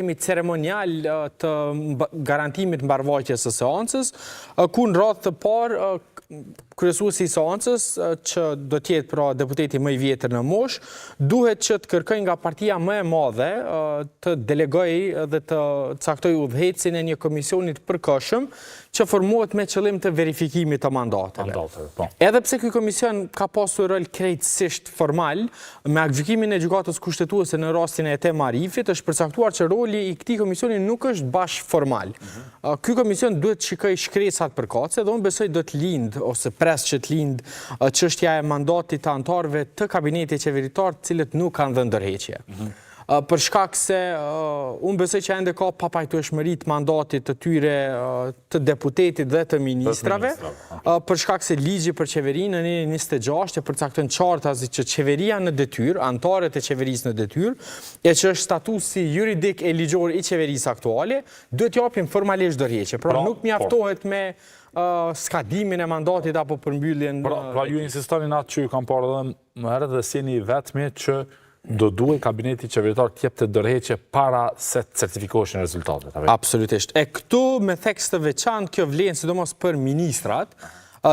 Kemi ceremonial të garantimit mbarëvajtjes së seancës, ku në radhë të parë kryesuesi i seancës, që do të jetë pra deputeti më i vjetër në moshë, duhet që të kërkojë nga partia më e madhe të delegojë dhe të caktojë udhëheqësin e një komisioni të përkohshëm që formohet me qëllim të verifikimit të mandateve. Po. Edhe pse ky komision ka pasur rol krejtësisht formal, me aktgjykimin e Gjykatës Kushtetuese në rastin e Etem Arifit është përcaktuar që roli i këtij komisioni nuk është bash formal. Mhm. Ky komision duhet të shikojë shkresat përkatëse dhe unë besoj do të lindë ose pres që të lindë çështja e mandatit të anëtarëve të kabinetit qeveritar, të cilët nuk kanë dhënë dorëheqje. Mhm. Për shkak se unë besoj që ende ka papajtueshmëri të mandatit të tyre të deputetit dhe të ministrave, për shkak se ligji për qeverinë në nenin 26 e përcakton qartazi që qeveria në detyrë, anëtarët e qeverisë në detyrë, e që është statusi juridik e ligjor i qeverisë aktuale, duhet japin formalisht dorëheqje. Pra, pra nuk po. mjaftohet me skadimin e mandatit apo përmbylljen. Pra, pra ju insistoni në atë që ju kam parë edhe më herët dhe s'jeni i vetmi që do duhej kabineti qeveritar të jepte dorëheqje para se të certifikoheshin rezultatet. Apo? Absolutisht. E këtu me theks të veçantë kjo vlen sidomos për ministrat,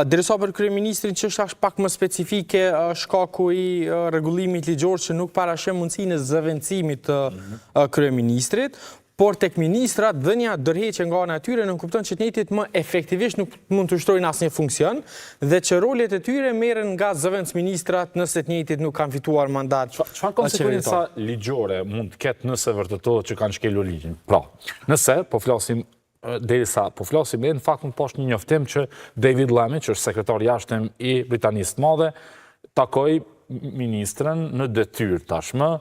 derisa për kryeministrin çështja është pak më specifike shkaku i rregullimit ligjor që nuk parasheh mundësinë e zëvendësimit të mhm. kryeministrit, Por tek ministrat, dhënia dorëheqje nga ana e tyre nënkupton që të njëjtit më efektivisht nuk mund të ushtrojnë asnjë funksion dhe që rolet e tyre merren nga zëvendësministrat nëse të njëjtit nuk kanë fituar mandat Çfarë konsekuenca ligjore mund të ketë nëse vërtetohet që kanë shkelur ligjin? Pra, nëse po flasim derisa po flasim ne në fakt unë pashë një njoftim që David Lammy, që është sekretar i jashtëm i Britanisë së Madhe, takoi ministren në detyrë tashmë,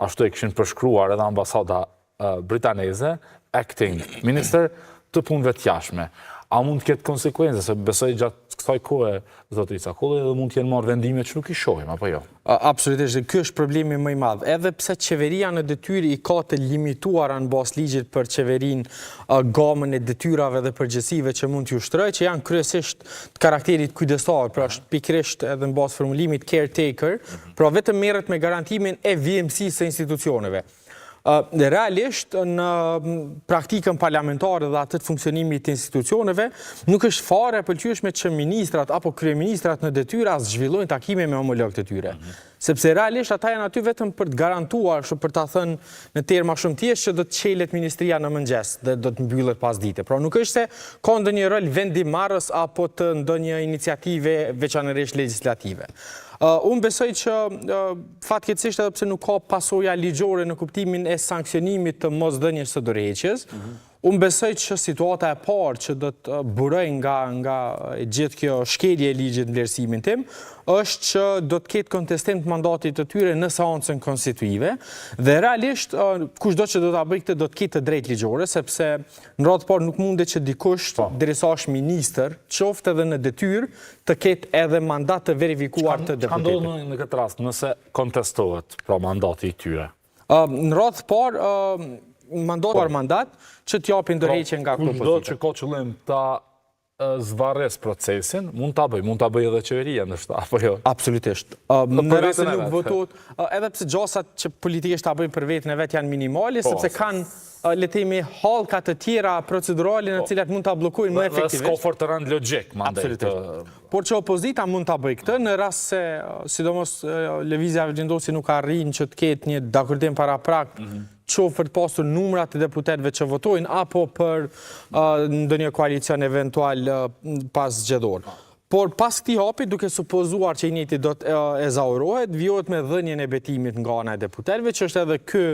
ashtu e kishin përshkruar edhe ambasada britaneze, acting minister, të punëve të jashtme. A mund të ketë konsekuenca, se besoj gjatë kësaj kohe, zoti Cakolli, edhe mund të jenë marrë vendime që nuk i shohim, apo jo? Absolutisht, dhe ky është problemi më i madh. Edhe pse qeveria në detyrë i ka të limituara në bazë ligjit për qeverinë gamën e detyrave dhe përgjegjësive që mund t'i ushtrojë, që janë kryesisht të karakterit kujdestar, pra është pikërisht edhe në bazë formulimit caretaker, mhm. pra vetëm merret me garantimin e vijimësisë së institucioneve. Realisht, në praktikën parlamentare dhe atë të funksionimit të institucioneve, nuk është fare e pëlqyeshme që ministrat apo kryeministrat në detyrë as zhvillojnë takime me homologët e tyre. Mhm. Sepse realisht ata janë aty vetëm për të garantuar, shumë për ta thënë në terma shumë thjesht që do të çelet ministria në mëngjes dhe do të mbyllet pasdite. Pra nuk është se ka ndonjë rol vendimmarrës apo të ndonjë iniciative veçanërisht legjislative. Unë besoj që fatkeqësisht edhe pse nuk ka pasoja ligjore në kuptimin e sanksionimit të mosdhënies së dorëheqjes, mhm. unë besoj që situata e parë që do të burojë nga nga e gjithë kjo shkelje e ligjit në vlerësimin tim, është që do të ketë kontestim të mandatit të tyre në seancën konstituive dhe realisht kushdo që do ta bëjë këtë do të ketë të drejtë ligjore sepse në radhë të parë nuk mundet që dikush po. derisa është ministër, qoftë edhe në detyrë, të ketë edhe mandat të verifikuar të deputetit. Çka ndodh në këtë rast nëse kontestohet pra mandati i tyre? Në radhë të parë, mandat po. mandat që të japin pra, dorëheqje nga këto pozita. Kushdo që ka qëllim ta zvarres procesin, mund ta bëjë, mund ta bëjë edhe qeveria ndoshta, apo jo? Absolutisht. Në rast se nuk votohet, edhe pse gjasat që politikisht ta bëjnë për veten e vet janë minimale, po, sepse kanë le të themi hallka të tjera procedurale në të po. cilat mund ta bllokojnë më efektivisht. Dhe s'ka fort rend logjik, mandej. Absolutisht. Por që opozita mund ta bëjë këtë në rast se sidomos Lëvizja Vetëvendosje nuk arrin që të ketë një dakordim paraprak mm -hmm. qoftë për të pasur numrat e deputetëve që votojnë apo për ndonjë koalicion eventual paszgjedhor. Por pas këtij hapi, duke supozuar që i njëjti do të ezaurohet, vijohet me dhënien e betimit nga ana e deputetëve, që është edhe ky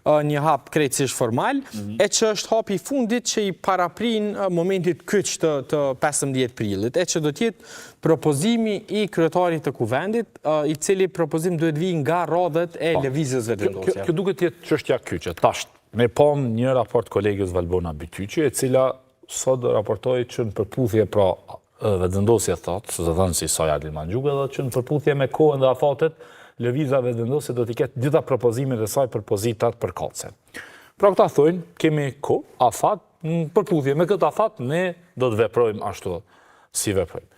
një hap krejtësisht formal, mhm. e që është hapi i fundit që i paraprin momentit kyç të, të 15 prillit, e që do të jetë propozimi i kryetarit të kuvendit, i cili propozim duhet vijë nga radhët e po. Lëvizjes Vetëvendosje. Kjo, kjo duket të jetë çështja kyçe. Tash, ne pamë një raport kolegës Valbona Bytyqi, e cila sot raportoi që në përputhje pra Vetëvendosje thotë, zëdhënësi i saj Adil Manxhuka thotë që në përputhje me kohën dhe afatet, Lëvizja Vetëvendosje do t'i ketë gjitha propozimet e saj për pozitat përkatëse. Pra këta thonë, kemi kohë, afat, në përputhje me këtë afat ne do të veprojmë ashtu si veprojmë.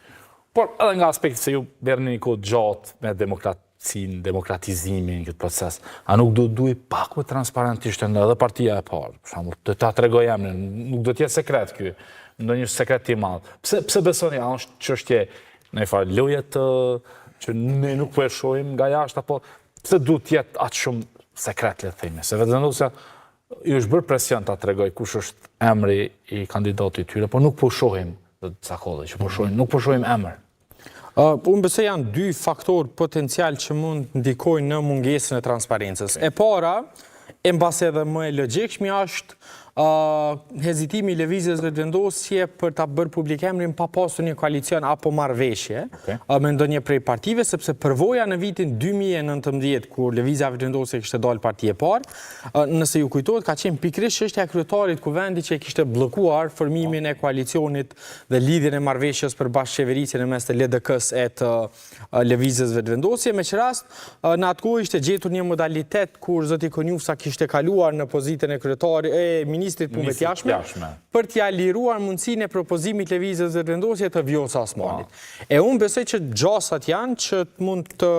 Por edhe nga aspekti se ju merrni një kohë gjatë me demokrat demokracinë, demokratizimin këtë proces, a nuk do duhej pak më transparent ishte në edhe partia e parë, për shembull, të ta tregoj emrin, nuk do të jetë sekret ky, ndonjë sekret i madh. Pse pse besoni a është çështje në një farë loje të që ne nuk po e shohim nga jashtë apo pse duhet të jetë aq shumë sekret le të themi, se Vetëvendosja i është bërë presion ta tregoj kush është emri i kandidatit të tyre, por nuk po shohim Cakolli, që po shohim, nuk po shohim emër. Uh, unë besoj janë dy faktorë potencial që mund të ndikojnë në mungesën e transparencës. E para, e mbase edhe më e logjikshmja është uh, hezitimi i Lëvizjes Vetëvendosje për ta bërë publik emrin pa pasur një koalicion apo marrëveshje okay. uh, me ndonjë prej partive, sepse përvoja në vitin 2019 kur Lëvizja Vetëvendosje kishte dalë parti e parë, uh, nëse ju kujtohet ka qenë pikërisht çështja e kryetarit Kuvendit që e kishte bllokuar formimin e koalicionit dhe lidhjen e marrëveshjes për bashkëqeverisje në mes të LDK-së e të Lëvizjes Vetëvendosje, me ç'rast në atë kohë ishte gjetur një modalitet kur zoti Konjufca kishte kaluar në pozitën e kryetarit e ministrit punëve të jashtme për t'ia liruar mundësinë e propozimit Lëvizjes Vetëvendosje të Vjosa Osmanit. E unë besoj që gjasat janë që mund të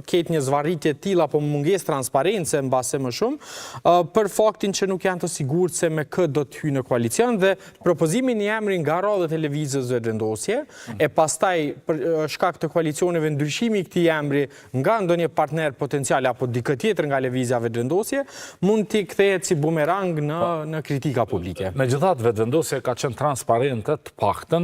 ketë një zvarritje të tillë apo mungesë transparence mbase më shumë për faktin që nuk janë të sigurt se me kë do të hyjnë në koalicion dhe Propozimi i një emri nga radhët e Lëvizjes Vetëvendosje, e pastaj për shkak të koalicioneve ndryshimi i këtij emri nga ndonjë partner potencial apo dikë tjetër nga Lëvizja Vetëvendosje, mund t'i kthehet si bumerang në në kritika publike. Megjithatë, Vetëvendosja ka qenë transparente të paktën.